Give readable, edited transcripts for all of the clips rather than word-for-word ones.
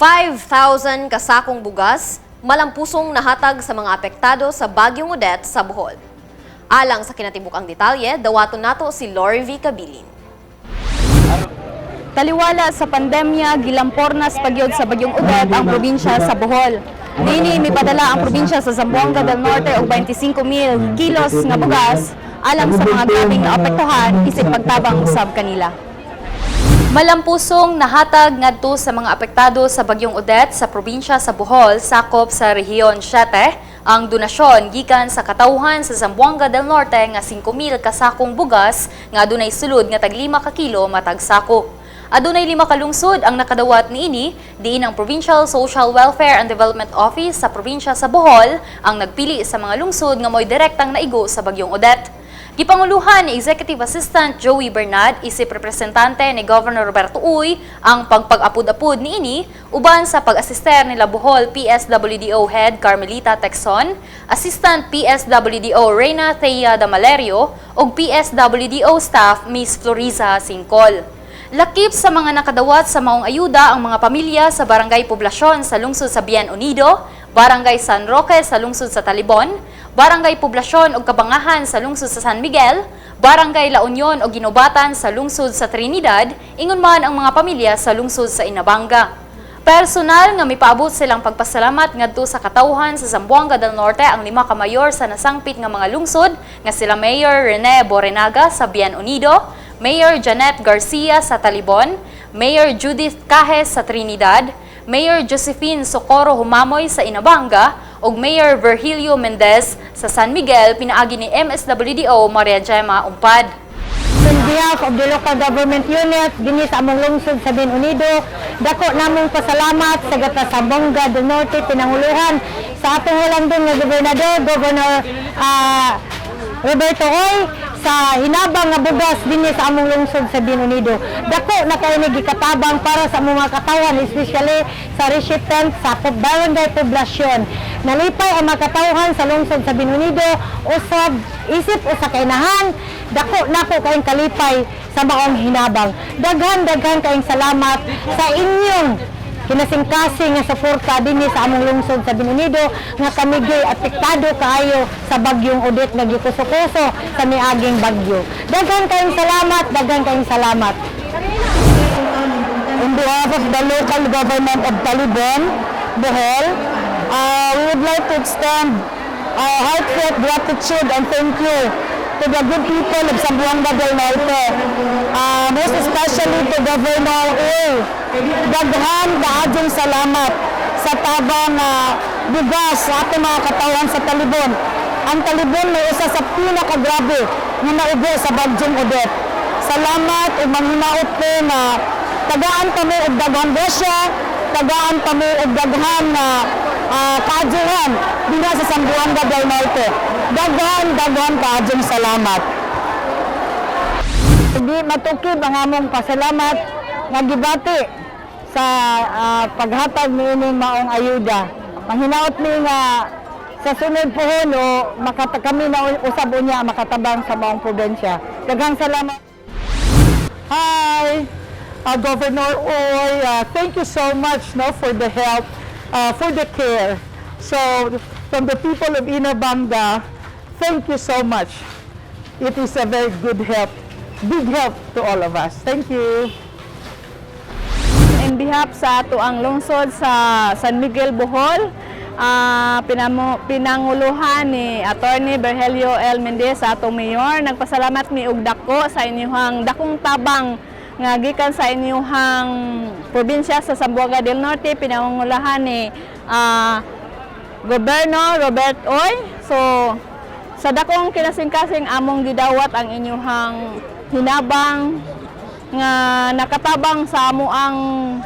5,000 kasakong bugas, malampusong nahatag sa mga apektado sa Bagyong Odette sa Bohol. Alang sa kinatibuk-ang detalye, dawaton nato si Lori V. Cabilin. Taliwala sa pandemya, gilampornas pagyod sa Bagyong Odette ang probinsya sa Bohol. Niini mipadala ang probinsya sa Zamboanga del Norte og 25,000 kilos nga bugas alang sa mga grabeng naapektuhan isip pagtabang usab kanila. Malampusong nahatag ngadto sa mga apektado sa Bagyong Odette sa probinsya sa Bohol, sakop sa Rehiyon 7, ang donasyon gikan sa katawhan sa Zamboanga del Norte nga 5,000 kasakong bugas nga adunay sulod nga tag 5 ka kilo matag sako. Adunay lima ka lungsod ang nakadawat niini, diin ang Provincial Social Welfare and Development Office sa probinsya sa Bohol ang nagpili sa mga lungsod nga mo'y direktang naigo sa Bagyong Odette. Gipanguluhan ni Executive Assistant Joey Bernard isip representante ni Governor Roberto Uy ang pagpag-apud-apud niini uban sa pag-asister nila Bohol PSWDO Head Carmelita Texon, Assistant PSWDO Reyna Thea Damalerio ug PSWDO staff Miss Floriza Singcol. Lakip sa mga nakadawat sa maong ayuda ang mga pamilya sa Barangay Poblasyon sa lungsod sa Bien Unido, Barangay San Roque sa lungsod sa Talibon, Barangay Poblasyon ug Kabangahan sa lungsod sa San Miguel, Barangay La Union ug Guinobatan sa lungsod sa Trinidad, ingon man ang mga pamilya sa lungsod sa Inabanga. Personal nga mipaabot silang pagpasalamat ngadto sa katawhan sa Zamboanga del Norte ang lima ka mayor sa nasangpit nga mga lungsod nga sila Mayor Rene Borenaga sa Bien Unido, Mayor Janet Garcia sa Talibon, Mayor Judith Cajes sa Trinidad, Mayor Josephine Socorro Humamoy sa Inabanga, ug Mayor Virgilio Mendez sa San Miguel pinaagi ni MSWDO Maria Gemma Umpad. On behalf of the local government unit dinhi sa among lungsod sa Bien Unido, dako namong pasalamat sa gata Zamboanga del Norte, pinanguluhan sa atong halangdon nga gobernador, Governor Roberto Uy, sa hinabang nga bugas dinhi sa among lungsod sa Bien Unido. Dako na kaayo ni gikatabang para sa among mga katawhan, especially sa recipient sa Barangay Poblasyon. Nalipay ang mga katawhan sa lungsod sa Bien Unido usab isip usa ka inahan. Dako nako kayong kalipay sa maong hinabang. Daghan daghan kayong salamat sa inyong kinasingkasing nga suporta dinhi sa among lungsod sa Bien Unido nga kami gyud apektado kaayo sa Bagyong Odette nga gikuso-kuso sa miaging bagyo. Daghan kayong salamat, daghan kayong salamat. On behalf of the local government of Talibon, Bohol, we would like to extend our heartfelt gratitude and thank you to the good people of Zamboanga del Norte, most especially to Governor Uy. Daghan kaayong salamat sa tabang bugas sa atong mga katawhan sa Talibon. Ang Talibon may usa sa pinakagrabe nga naubo sa Bagyong Odette. Salamat ug manghinaot ko nga tagaan ta mo og daghang grasya, tagaan ta mo og daghan na kaadyuhan dinha sa Zamboanga del Norte. Daghan, daghan kaayong salamat. Hindi matukib ang among pasalamat nga gibati sa paghatag niining maong ayuda. Manghinaot mi nga sa sunod pohon o makata kami na usab unya makatabang sa maong probinsya. Daghang salamat. Hi, Governor Uy, thank you so much, no, for the help, for the care. So, from the people of Inabanga, thank you so much. It is a very good help, big help to all of us. Thank you. In behalf sa atoang lungsod sa San Miguel, Bohol, pinanguluhan ni Attorney Berhelio L. Mendez sa atong mayor, nagpasalamat mi og dako sa inyong dakong tabang nga gikan sa inyong probinsya sa Zamboanga del Norte, pinangungulahan ni Governor Robert Uy. So sa dakong kinasingkasing among gidawat ang inyong hinabang nga nakatabang sa amoang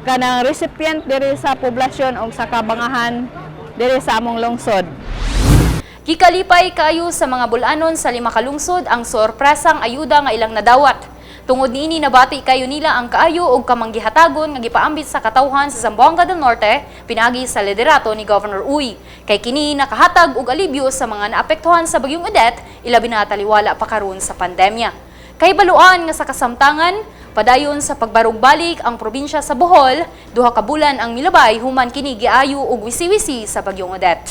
kanang recipient diri sa poblasyon o sa Kabangahan diri sa among lungsod. Gikalipay kaayo sa mga bulanon sa lima ka lungsod ang sorpresang ayuda nga ilang nadawat. Tungod niini, nabati kayo nila ang kaayo og kamanggihatagon nga gipaambit sa katawhan sa Zamboanga del Norte pinaagi sa liderato ni Governor Uy. Kay kini nakahatag og alibyo sa mga naapektuhan sa Bagyong Odette, ilabi na taliwala pa karon sa pandemya. Kahibaluan nga sa kasamtangan, padayon sa pagbarug-balik ang probinsya sa Bohol, 2 ka bulan ang milabay human kini giayo og wisi-wisi sa Bagyong Odette.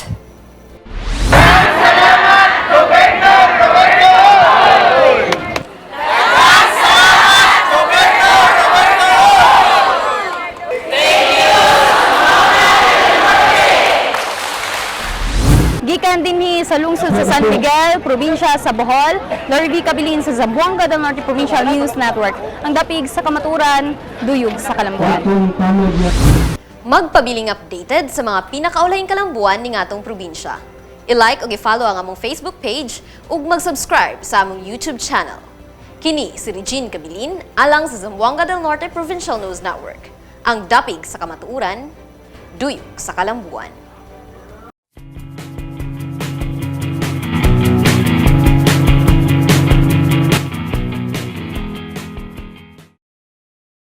Gikan dinhi sa lungsod sa San Miguel, probinsya sa Bohol, Lori V. Cabilin sa Zamboanga del Norte Provincial News Network. Ang dapig sa kamaturan, duyog sa kalambuan. Magpabiling updated sa mga pinakaulahing kalambuan ning atong probinsya. I-like ug i-follow ang among Facebook page ug mag-subscribe sa among YouTube channel. Kini si Regine Cabilin alang sa Zamboanga del Norte Provincial News Network. Ang dapig sa kamatuoran, duyog sa kalambuan.